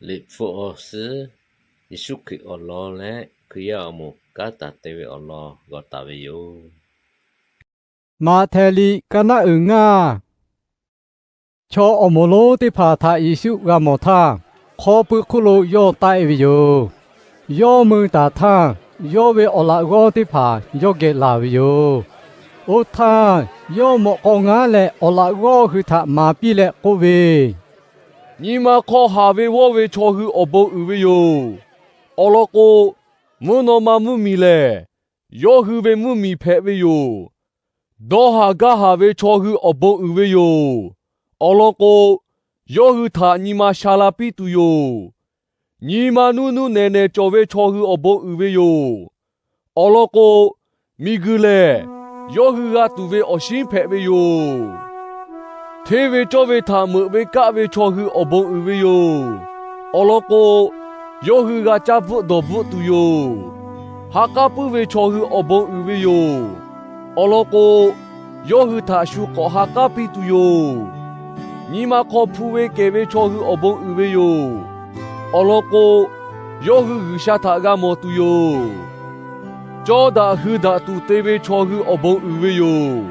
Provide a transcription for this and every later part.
Liꞈ hpu awˬ suhˉ, Yeˍsuˆ Hkriꞈ awˬ lawn leh Hkriꞈ yaˇ awˬ moˍ kanˉ taˍ te ve awˬ lawn g'aw taˍ ve yoˬ. Maꞈhtehˍ liꞈ ka naˆ uiˍ ngaˇ. Chaw awˬ moˍ lonˉ teˇ hpaˍ htaꞈ Yeˍsuˆ g'a mawˬ htaˇ, hk'aw pui hk'oˆ lo yawˇ taˆ e ve yoˬ. Yawˇ mui taˍ htaˇ, yawˇ ve awˬ laꞈ g'awˇ teˇ hpaˍ yawˇ geh laˬ ve yoˬ. Oˇ htaˇ, yawˇ mawꞈ k'aw ngaˉ leh awˬ laꞈ g'awˇ hui htaꞈ maˍ piˇ leh k'oˆ ve, Nyi ma hk'aw haˍ ve vawˇ ve chaw hui awˬ bon uiˍ ve yoˬ. Awˬ lawn k'o, mvuhˇ naw ma mvuhˇ miˬ lehˬ, yawˇ hui ve mvuhˇ miˬ hpehꞈ ve yoˬ. Dawˇ haˍ gaˇ haˍ ve chaw hui awˬ bon uiˍ ve yoˬ. Awˬ lawn k'o, yawˇ hui htaꞈ nyi ma sha la piˇ tuˬ yoˬ. Nyi ma nuˇ nuˇ nehˬ nehˬ cawˬ ve chaw hui awˬ bon uiˍ ve yoˬ. Awˬ lawn k'o, miˬ guiˬ lehˬ yawˇ hui g'a tuˬ ve awˬ shinˉ hpehꞈ ve yoˬ. Hteˇ ve cawˇ ve htaꞈ meuꞈ ve kaˆ ve chaw hui awˬ bon uiˍ ve yoˬ. Awˬ lawn k'o, yawˇ hui g'a caˇ bvuhˆ dawˬ bvuhˆ tuˬ yoˬ. Ha k'aˉ puiˉ ve chaw hui awˬ bon uiˍ ve yoˬ. Awˬ lawn k'o, yawˇ hui htaꞈ shu k'awꞈ ha k'aˉ piˇ tuˬ yoˬ. Nyi ma hk'aw hpu ve kehˬ ve chaw hui awˬ bon uiˍ ve yoˬ. Awˬ lawn k'o, yawˇ hui G'uiˬsha htaꞈ g'a mawˬ tuˬ yoˬ. Cawˇ daꞈ hui daꞈ tuˬ te ve chaw hui awˬ bon uiˍ ve yoˬ.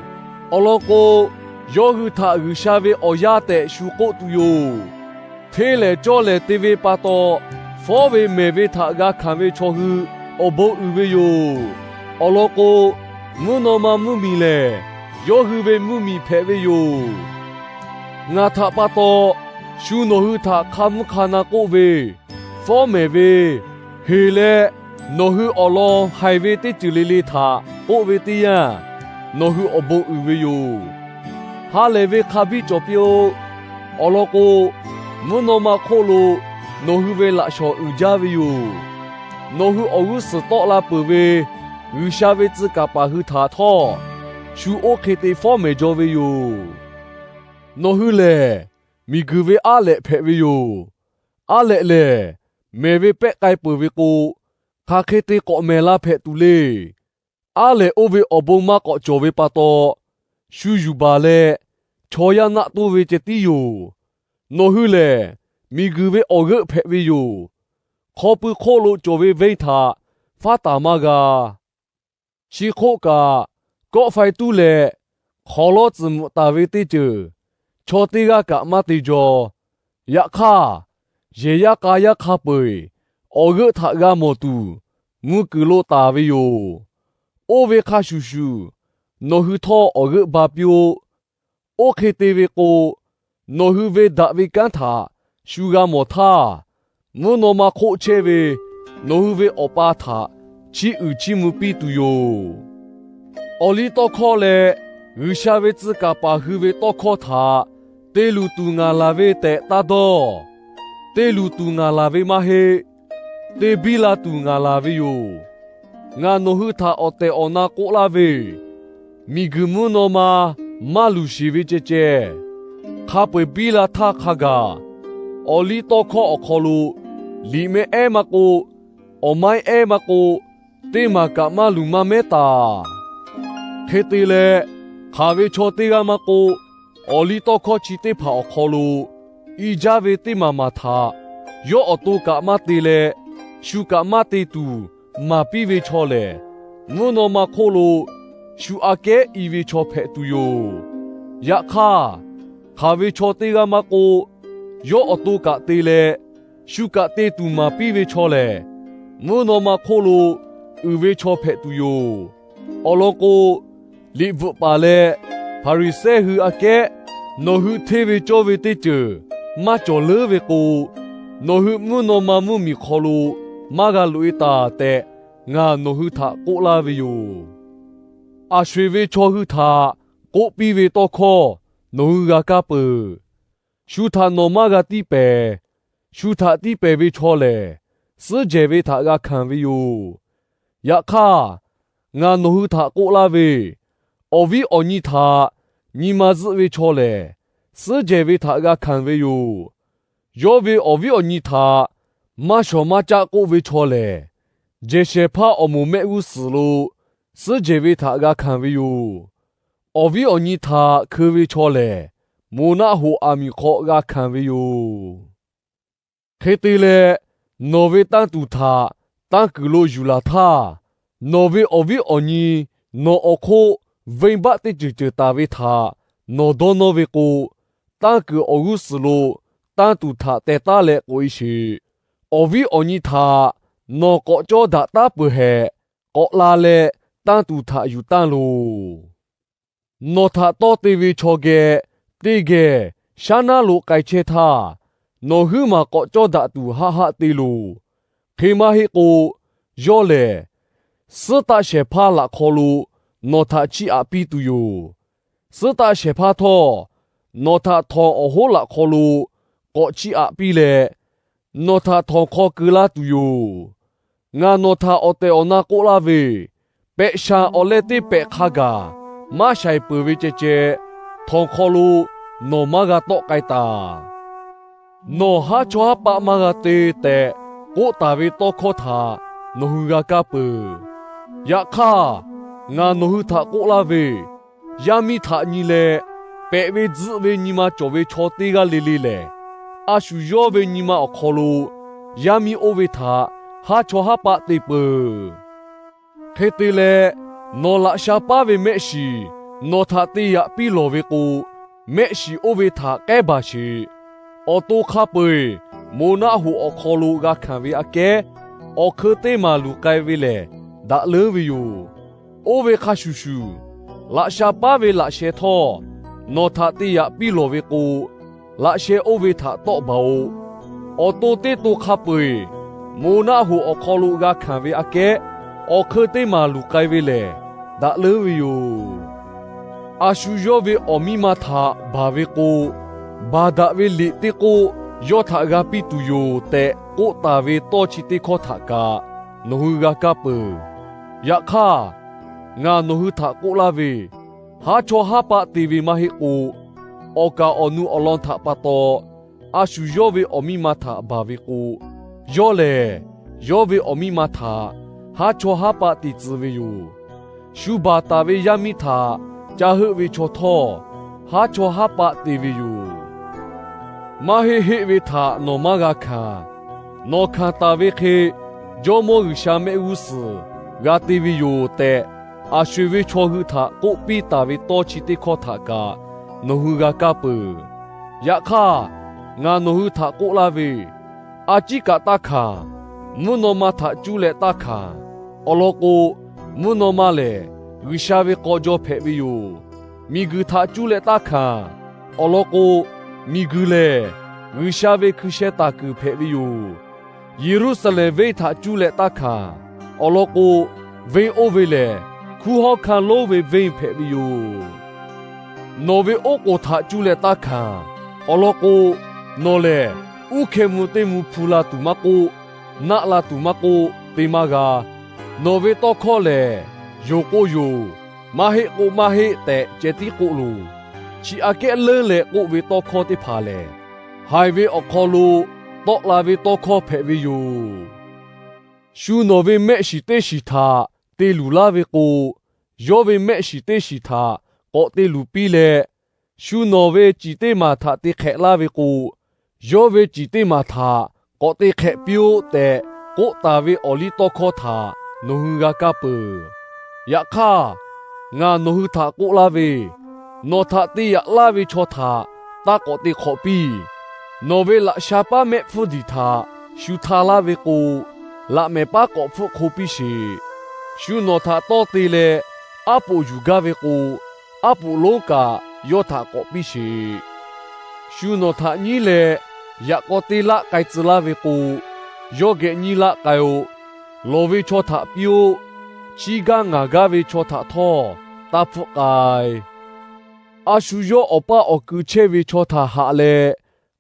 Awˬ lawn k'o, yawˇ hui htaꞈ G'uiˬsha ve awˬ yaˇ tehꞈ shu k'oˆ tuˬ yoˬ. Hteˇ lehˬ cawˇ lehˬ te ve pa taw, fawˉ ve mehˬ ve htaꞈ g'a hkanˍ ve chaw hui awˬ bon uiˍ ve yoˬ. Awˬ lawn k'o, mvuhˇ naw ma mvuhˇ miˬ lehˬ yawˇ hui ve mvuhˇ miˬ hpehꞈ ve yoˬ. Ngaˬ htaꞈ pa taw, shu nawˬ hui htaꞈ hk'a mvuhˇ hk'a na k'oˆ ve, fawˉ mehˍ ve, heˍ leh nawˬ hui awˬ lawn haiˬ ve teˇ ceuˬ le le htaꞈ k'oˆ ve teˇ yanˇ, nawˬ hui awˬ bon uiˍ ve yoˬ. Ha lehˬ ve hk'a biˇ cawˬ piˇ-oˆ. Awˬ lawn k'o, mvuhˇ naw ma hk'oˆ lo nawˬ hui ve laꞈ shawˍ uiˍ jaˇ ve yoˬ. Nawˬ hui awˬ g'uˇ suhˍ tawˆ la peuˬ ve G'uiˬsha ve tcuh kaˍ paˍ hui htaꞈ htawˇ, shu oˇ hk'e te fawˉ mehˍ jaw ve yoˬ. Nawˬ hui lehˬ, miˬguiˬ ve aˉ lehꞈ hpehꞈ ve yoˬ. Aˉ lehꞈ lehˬ, mehˬ ve pehˆ k'ai peuˬ ve k'o, hk'aˬ hk'e te k'awꞈ mehˬ la hpehꞈ tuˬ le. Aˉ lehꞈ oˇ ve awˬ bon maˇ k'awꞈ cawˬ ve pa taw, shu yuˬ baˬ leh chaw yaˇ naˆ toˇ ve ceh tiˉ yoˬ. Nawˬ hui lehˬ, miˬguiˬ ve awˬ g'euˆ hpehꞈ ve yoˬ. Hk'aw pui hk'oˆ lo cawˬ ve venˇ htaꞈ faˉ taˍ maˇ g'a. Chi hk'oˆ kaꞈ, kawˆ faiˇ tuˉ leh hk'awˍ lawˇ tcuhˍ mvuhꞈ taˍ ve teˇ ceuˬ chaw teˇ g'aˇ kaꞈ maˇ te jaw. Yaꞈ hk'aˇ, yehˬ yaˇ k'a yaˇ hk'a peu-eˬ awˬ g'euˆ htaꞈ g'a mawˬ tuˬ, mvuh kuiˬ lo taˍ ve yoˬ. Oˇ ve hk'a shuˍ shuˍ, nawˬ hui htawˇ awˬ g'euˆ ba piˇ-oˆ. Oˇ hk'e te ve k'o, nawˬ hui ve daꞈ ve kanˉ htaꞈ shu g'a mawˬ htaˇ, mvuhˇ naw ma hk'oˆ chehˇ ve nawˬ hui ve Awˬ pa htaꞈ chiˇ uiˍ chiˇ mvuh piˇ tuˬ yoˬ. Awˬ liˇ tawˇ hkawˇ leh G'uiˬsha ve tcuh kaˍ paˍ hui ve tawˇ hkawˇ htaꞈ te luˬ tuˬ ngaˬ laˬ ve tehꞈ taˇ dawˇ. Te luˬ tuˬ ngaˬ laˬ ve maˇ heˆ. Te biˇ la tuˬ ngaˬ laˬ ve yoˬ. Ngaˬ nawˬ hui htaꞈ awˬ tehˬ awˬ na k'oˆ laˇ ve, miˬguiˬ mvuhˇ naw ma maˇ luˬ sheˍ ve ceh ceh, hk'a peu-eˬ biˇ la htaˇ hk'a gaˬ, awˬ liˇ tawˇ hkawˇ awˬ hk'aw lo liꞈ mehˆ ehˉ maˇ k'oˆ, awˬ maiˉ ehˉ maˇ k'oˆ, teˇ maˬ kaꞈ maˇ luˬ maˇ mehˉ taˍ. Hk'e te leh, hk'aˬ ve chaw teˇ g'aˇ maˇ k'oˆ, awˬ liˇ tawˇ hkawˇ chi teˇ hpaˍ awˬ hk'aw lo i jaˇ ve teˇ maˬ maˬ htaꞈ yawˇ awˬ to kaꞈ maˇ te leh, shu kaꞈ maˇ te tuˬ maˍ piˇ ve chaw lehˬ, mvuhˇ naw ma hk'oˆ lo shu aꞈ kehˉ i ve chaw hpehꞈ tuˬ yoˬ. Yaꞈ hk'aˇ, hk'aˬ ve chaw teˇ g'aˇ maˇ k'oˆ, yawˇ awˬ to kaꞈ te leh, shu kaꞈ te tuˬ maˍ piˇ ve chaw lehˬ, mvuhˇ naw ma hk'oˆ lo uiˍ ve chaw hpehꞈ tuˬ yoˬ. Awˬ lawn k'o, liꞈ bvuhꞈ paˍ leh Hpaˍriˍsehˇ hui aꞈ kehˉ nawˬ hui hteˇ ve cawˇ ve teˇ ceuˬ maˇ cawˬ leuˉ ve k'o, nawˬ hui mvuhˇ naw ma mvuhˇ miˬ hk'aw lo maˇ g'a loꞈ-e taˬ tehꞈ, ngaˬ nawˬ hui htaꞈ k'oˆ laˇ ve yoˬ. Aˬ sho-eˬ ve chaw hui htaꞈ k'oˆ piˇ ve tawˇ hkawˇ nawˬ hui g'a kaˇ peuˬ. Shu htaꞈ nawˬ maˇ g'a tiˇ pehˍ. Shu htaꞈ tiˇ pehˍ ve chaw lehˬ, suhˉ jehˬ ve htaꞈ g'a hkanˍ ve yoˬ. Yaꞈ hk'aˇ, ngaˬ nawˬ hui htaꞈ k'oˆ laˇ ve, awˬ viˉ awˬ nyi htaꞈ nyi ma zuhˆ ve chaw lehˬ, suhˉ jehˬ ve htaꞈ g'a hkanˍ ve yoˬ. Yawˇ ve awˬ viˉ awˬ nyi htaꞈ maˇ shawˍ maˇ caˆ k'oˆ ve chaw lehˬ, jehˬ shehˍ hpaˇ awˬ moˍ mehˆ g'uˇ suhˍ lo suhˉ jehˬ ve htaꞈ g'a hkanˍ ve yoˬ. Awˬ viˉ awˬ nyi htaꞈ hkeu ve chaw lehˬ, moˍ naˆ hoꞈ aˬ miˍ hk'aw g'a hkanˍ ve yoˬ. Hk'e te leh, nawˬ ve tanˇ tuˬ htaꞈ tanˇ kuiˬ lo yuˬ laˬ htaˇ, nawˬ ve awˬ viˉ awˬ nyi nawˬ awˬ hk'oˆ venˇbaˆ teˇ ceuˬ ceuˬ taˍ ve htaꞈ nawˬ dawˇ nawˇ ve k'o, tanˇ kuiˬ awˬ g'uˇ suhˍ lo tanˇ tuˬ htaꞈ teh taˉ leh k'oꞈ e sheˍ. Awˬ viˉ awˬ nyi htaꞈ nawˬ k'awꞈ cawˇ daꞈ taˉ peuˬ hehꞈ, k'awꞈ la leh tanˇ tuˬ htaꞈ yuˬ tanˇ loˬ. Nawˬ htaꞈ tawˇ te ve chaw geh teˇ geh shaˉ naˉ lo k'ai chehˇ htaˇ, nawˬ huiˉ maˬ k'awꞈ cawˇ daꞈ tuˬ haˆ haˆ te loˬ. Hk'e maˇ heˆ k'o, yawˇ lehˬ suhˉ taˆ shehˍ hpaˇ laꞈ hk'aw lo nawˬ htaꞈ chiˇ aꞈ piˇ tuˬ yoˬ. Suhˉ taˆ shehˍ hpaˇ htawˇ, nawˬ htaꞈ htawnˍ awˬ hoˉ laꞈ hk'aw lo k'awꞈ chiˇ aꞈ piˇ leh, nawˬ htaꞈ htawnˍ hk'aw keu laˇ tuˬ yoˬ. Ngaˬ nawˬ htaꞈ awˬ tehˬ awˬ na k'oˆ laˇ ve, pehꞈ shaˍ awˬ leh teˇ pehꞈ hk'a gaˬ maˇ shaiˍ peuˬ ve ceh ceh, htawnˍ hk'aw lo nawˬ maˇ g'a tawˆ k'ai taˍ. Nawˬ haˉ chawˇ haˉ paˆ maˇ g'a te tehꞈ k'oˆ taˍ ve tawˇ hkawˇ htaꞈ nawˬ hui g'a kaˇ peuˬ. Yaꞈ hk'aˇ, ngaˬ nawˬ hui htaꞈ k'oˆ laˇ ve, yaˇ miˇ htaꞈ nyi leh pehꞈ ve tzuhˆ ve nyi ma cawˬ ve chaw teˇ g'aˇ le le lehˬ, a shu yawˇ ve nyi ma awˬ hk'aw lo yaˇ miˇ oˇ ve htaꞈ haˉ chawˇ haˉ paˆ te peuˬ. Hk'e te leh, nawˬ laꞈ sha paˉ ve mehˆ shiˍ nawˬ htaꞈ te yaꞈ piˇ lawˬ ve k'o, mehˆ shiˍ oˇ ve htaꞈ k'ehˉ baˬ sheˍ. Awˬ to hk'a peu-eˬ moˬ naˆ hoꞈ awˬ hk'aw lo g'a hkanˍ ve aꞈ kehˉ awˬ hkeu teˇ maˬ luˬ k'ai ve lehˬ, daꞈ leuˉ ve yoˬ. Oˇ ve hk'a shuˍ shuˍ, laꞈ sha paˉ ve laꞈ sheh htawˇ nawˬ htaꞈ te yaꞈ piˇ lawˬ ve k'o, laꞈ sheh oˇ ve htaꞈ tawˆ baˬ-oꞈ. Awˬ to teˇ to hk'a peu-eˬ moˬ naˆ hoꞈ awˬ hk'aw lo g'a hkanˍ ve aꞈ kehˉ awˬ hkeu teˇ maˬ luˬ k'ai ve lehˬ, daꞈ leuˉ ve yoˬ. A shu yawˇ ve awˬ miˇ ma htaꞈ baˬ ve k'o, baˬ daꞈ ve liꞈ teˇ k'oˆ yawˇ htaꞈ g'a piˇ tuˬ yoˬ tehꞈ k'oˆ taˍ ve tawˇ chi teˇ hkawˇ htaꞈ kaꞈ nawˬ hui g'a kaˇ peuˬ. Yaꞈ hk'aˇ, ngaˬ nawˬ hui htaꞈ k'oˆ laˇ ve, haˉ chawˇ haˉ paˆ te ve maˇ heˆ k'o, awˬ kaˍ awˬ nu awˬ lawn htaꞈ pa taw a shu yawˇ ve awˬ miˇ ma htaꞈ baˬ ve k'o, yawˇ lehˬ yawˇ ve awˬ miˇ ma htaꞈ haˉ chawˇ haˉ paˆ te tcuh ve yoˬ. Shu baˬ taˍ ve yaˇ miˇ htaꞈ ca heuˆ ve chaw htawˇ, haˉ chawˇ haˉ paˆ te ve yoˬ. Maˇ heˆ heˆ ve htaꞈ nawˬ maˇ g'a hkanˍ. Nawˬ hkanˍ taˍ ve hk'e Jawˇmawˇ G'uiˬsha mehˆ g'uˇ suhˍ g'a te ve yoˬ tehꞈ, aˬ sho-eˬ ve chaw hui htaꞈ k'oˆ piˇ taˍ ve tawˇ chi teˇ hkawˇ htaꞈ kaꞈ nawˬ hui g'a kaˇ peuˬ. Yaꞈ hk'aˇ, ngaˬ nawˬ hui htaꞈ k'oˆ laˇ ve, a ciˉ kaꞈ taˇ hkanˍ. Mvuhˇ naw ma htaꞈ cuˇ leh taˇ hkanˍ. Awˬ lawn k'o, mvuhˇ naw ma lehˬ G'uiˬsha ve k'aw jaw hpehꞈ ve yoˬ. Miˬguiˬ htaꞈ cuˇ leh taˇ hkanˍ. Awˬ lawn k'o, miˬguiˬ lehˬ G'uiˬsha ve hkui sheh taˍ kuiˬ hpehꞈ ve yoˬ. Yeˍruˆsaˍlehnˍ venˇ htaꞈ cuˇ leh taˇ hkanˍ. Awˬ lawn k'o, venˇ oˇ ve lehˬ hkunˉ hawˉ hkanˇ lonˉ ve venˇ hpehꞈ ve yoˬ. Nawˬ ve oˉ k'oˍ htaꞈ cuˇ leh taˇ hkanˍ. Awˬ lawn k'o, nawˬ lehˬ uˉ hkeh mvuh teˇ mvuh hpu la tuˬ maˇ k'oˆ, naˆ la tuˬ maˇ k'oˆ, te maˇ g'a. Nawˬ ve tawˇ hkawˇ lehˬ, yoˬ k'o yoˬ, maˇ heˆ k'o maˇ heˆ tehꞈ ceh tiˉ k'oˆ loˬ. Chi aꞈ kehˉ leuˉ leh k'oˆ ve tawˇ hkawˇ teˇ hpaˍ lehˬ, haiˬ ve awˬ hk'aw lo tawˆ la ve tawˇ hkawˇ hpehꞈ ve yoˬ. Shu nawˬ ve mehˆ shiˍ teˇ shiˍ htaꞈ te luˬ laˇ ve k'o, yawˇ ve mehˆ shiˍ teˇ shiˍ htaꞈ k'awꞈ te luˬ piˇ leh, shu nawˬ ve ciˍ teˇ maˬ htaꞈ te hk'ehꞈ laˇ ve k'o, yawˇ ve ciˍ teˇ maˬ htaꞈ k'awꞈ te hk'ehꞈ piˇ-oˆ tehꞈ k'oˆ taˍ ve awˬ liˇ tawˇ hkawˇ htaꞈ nawˬ hui g'a kaˇ peuˬ. Yaꞈ hk'aˇ, ngaˬ nawˬ hui htaꞈ k'oˆ laˇ ve, nawˬ htaꞈ te yaꞈ laˇ ve chaw htaꞈ taˇ k'awꞈ te hk'awꞈ piˇ. Nawˬ ve laꞈ sha paˉ mehˆ hpfuhˇ diˬ htaꞈ shu hta laˇ ve k'o, laꞈ mehˍ paˉ k'awꞈ hpfuhˆ hk'o piˇ sheˍ. Shu nawˬ htaꞈ tawˇ te leh aˉ poꞈ yuˬ gaˇ ve k'o, aˉ poꞈ lonˉ kaꞈ yawˇ htaꞈ k'awꞈ piˇ sheˍ. Shu nawˬ htaꞈ nyiˉ leh yaꞈ k'aw te laˆ k'ai tcuh laˇ ve k'o, yawˇ geh nyiˉ laˆ k'ai-o. Lawˬ ve chaw htaꞈ piˇ-oˆ. Chiˇ gaˇ ngaˬ gaˇ ve chaw htaꞈ htawˇ taˇ hpfuhˆ k'ai. A shu yawˇ awˬ paˇ awˬ kui chehˇ ve chaw htaꞈ haꞈ leh,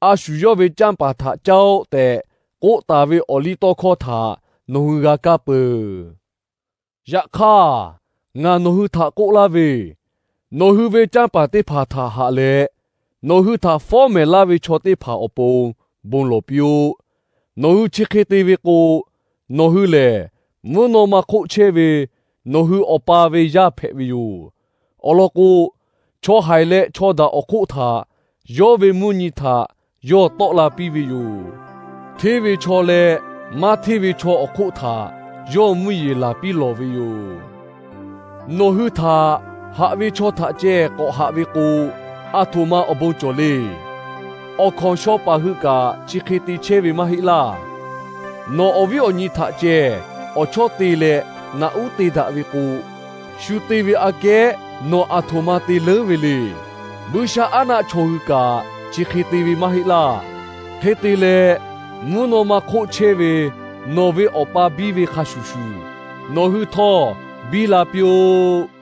a shu yawˇ ve canˇ paˍ htaꞈ caˇ-oˆ tehꞈ k'oˆ taˍ ve awˬ liˇ tawˇ hkawˇ htaꞈ nawˬ hui g'a kaˇ peuˬ. Yaꞈ hk'aˇ, ngaˬ nawˬ hui htaꞈ k'oˆ laˇ ve, nawˬ hui ve canˇ paˍ teˇ hpaˍ htaꞈ haꞈ leh, nawˬ hui htaꞈ fawˉ mehˍ laˇ ve chaw teˇ hpaˍ awˬ pon bon lawˬ piˇ-oˆ. Nawˬ hui chi hk'e te ve k'o, nawˬ hui lehˬ mvuhˇ naw ma hk'oˆ chehˇ ve nawˬ hui Awˬ pa ve yaˇ hpehꞈ ve yoˬ. Awˬ lawn k'o, chaw haiˬ leh chaw daꞈ awˬ hk'oˆ htaꞈ yawˇ ve mvuhˇ nyi htaꞈ yawˇ tawˆ la piˇ ve yoˬ. hteˇ ve chaw leh maˇ hteˇ ve chaw awˬ hk'oˆ htaꞈ yawˇ mvuhˇ yeˬ laˬ piˇ lawˬ ve yoˬ. Nawˬ hui htaꞈ haꞈ ve chaw htaꞈ ceh k'awꞈ haꞈ ve k'o, aˬ htoꞈ ma awˬ bon cawˬ le. Awˬ hkawnˍ shaw paˍ hui kaꞈ chi hk'e te chehˇ ve maˇ heˆ laˇ. Nawˬ awˬ viˉ awˬ nyi htaꞈ ceh awˬ chawˇ te leh naꞈ uˉ te daꞈ ve k'o, shu te ve aꞈ kehˉ nawˬ aˬ htoꞈ ma te leuˉ ve le. Buiˇshaˆaˉnaˆ chaw hui kaꞈ chi hk'e te ve maˇ heˆ laˇ. Hk'e te leh, mvuhˇ naw ma hk'oˆ chehˇ ve nawˬ ve Awˬ pa biˇ ve hk'a shuˍ shuˍ, nawˬ hui htawˇ biˇ la piˇ-oˆ.